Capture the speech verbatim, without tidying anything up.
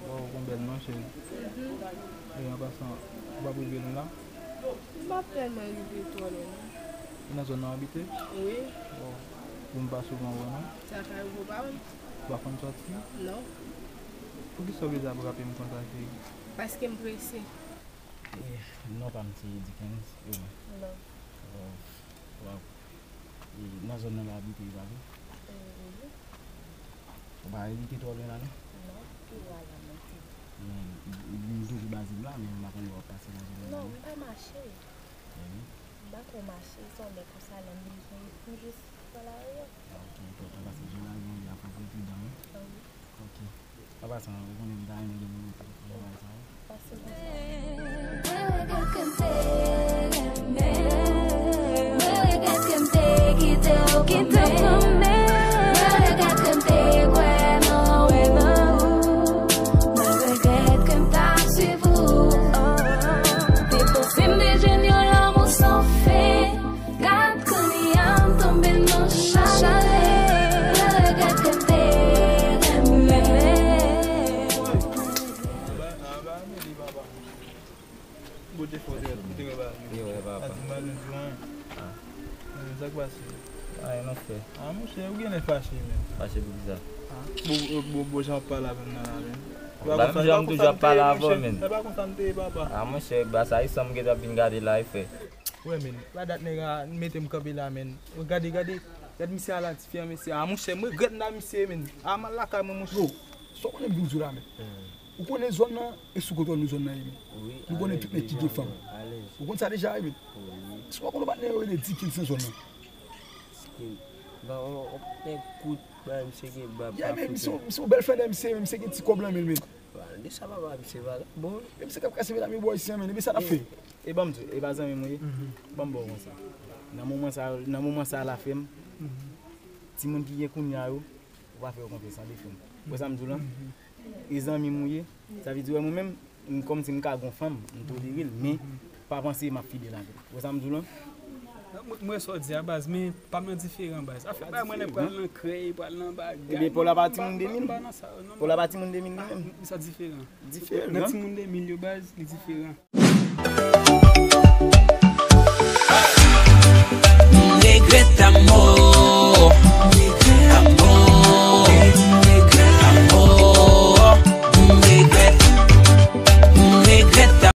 Waw, ou bèl non, cheri. Mhm. E an pasan, ou p ap rive lwen la? M p ap tèlman rive twò lwen non. E nan zòn nan w abite? Wi. Waw. Ou m pa souvan wè non. Sa ka rive w pa wè m. Ou pa konn sòti? Non. Poukisa w bezwen ap rape m konsa, cheri? Paske m prese. E, non pa m se Dickens, e w? Non. Waw. Waw. E nan zòn nan w abite, e pa vre? E, wi. Ou pa abite twò lwen la non? Non, pi lwen la mwen te. Men, m toujou Bazil la, men m pa konn lè w ap pase nan zòn nan non, non. M pa mache. E wi. M pa twò mache, se yon lè konsa, lè m bezwen, m jis pran lari a. Ah, ok, enpòtan, paske jan lari an ye a, fòk ou pridan wi. Ah, wi. Ok. An pasan, ou konnen m ta renmen gen yon moun pou travay sa yo. Pase konsa. Gad kounye a m tonbe nan chalè. Mwen regrèt ke m te renmen. Anba, anba, anba, li papa. Bote fò tèt, ou te wè pa. Yo, wè papa. A di m pa gen di anyen. Ah. Eh, sa k pase? Anyen non frè. Ah, monchè, ou genlè fache, men. Fache pou kisa? Ah, bon, bon, bon, jan w ap pale avè m nan la, men. Ba, menm jan m toujou ap pale avè w, men. E pa konsa m te ye, papa. Ah, monchè, ba sa e sa m gentan ap vin gade la, e frè. Wè, men, pa dat nèg la mete m kanpe la, men. Gade, gade, gade misye a la, diferan mesye. Ah, monchè, m regrèt m ta misye, men. Ah, m al lakay mwen, monchè. Yo, sa w konnen m vin di w la, men. Hmm. Ou konnen zòn nan, e sou kontwòl nou zòn nan ye, men. Wi, nou konnen tout nèg ki gen fanm. Alèz. Ou konn sa deja, wi, men. Wi. Èske w pa konn yon patnè yo rele Dickens nan zòn nan? Dickens. Ba, on, on nèg kout, ba, misye gen bab. Yeah, men, misye, misye yon bèl flannè, misye, misye gen ti kòb lan men l, men. Pale de sa, papa, misye vagabon. E misye k ap kase medam yo bò isi a, men, epi sa n ap fè? E ban m di w, e pa zanmi m ou ye? Mhm. Ban m ba w konsa. Nan moman sa, nan moman sa la, frè m, mhm, timoun ki gen kounye a yo, ou pa fè yo konfyans tande, frè m. Ou wè sa m di w lan? Mhm. E zanmi m ou ye, sa vle di, wè, mwen menm, m, kòmsi m ka gon fanm, m tolere l, men pa panse m ap fidèl avè l. Ou wè sa m di w lan? Mwen, mwen sa w di a, baz, men pa m nan diferan, baz. Afè pa mwen nan pral nan krèy, pral nan bagay. Ebyen, Paul a pa timoun de mil? Paul a pa timoun de mil li menm? Sa diferan. Diferan? Nan timoun de mil yo, baz, li diferan.